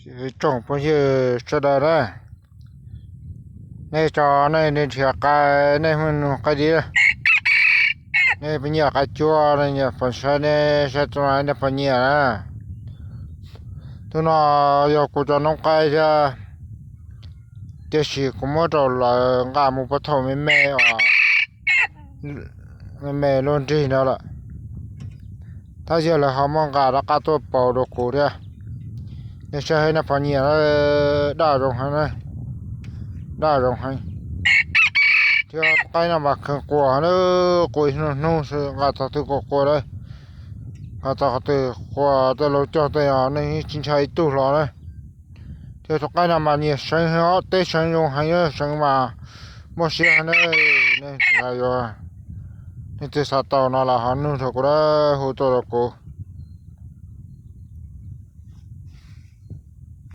Tsoom phooj ywg sawv daws na, nej tso nej nrhiav qaib, nej muaj nug qaib dib, nej puas nyiam qaib cuab, nej nyiam pom saib, nej saib tso nej puas nyiam na. Tus no yog kuv cov noob qaib thiab, tiam sis kuv muab rau lawv nqa mus puag thaum me me os, me me luaj nrig no lawm. Tab sis lawv ho muab nqa rov qab tuaj pauv rau kuv thiab. Nej saib nej puas nyiam, daj zoo heev, daj zoo heev. Thiab qaib no mas kheev quas na, quas ib hnub hnub xwb, nqa txog twg quas quas lawm. Nqa txog qhov twg quas tej laus cog tej os, nej tsis ntshai ib tug hlo na. Thiab tus qaib no mas nyiam seev heev os, teb seev zoo heev, seev mas muaj siab heev na. Nej tsis hais yuav, leej twg xav tau no los ho nug rau kuv, hu tuaj rau kuv.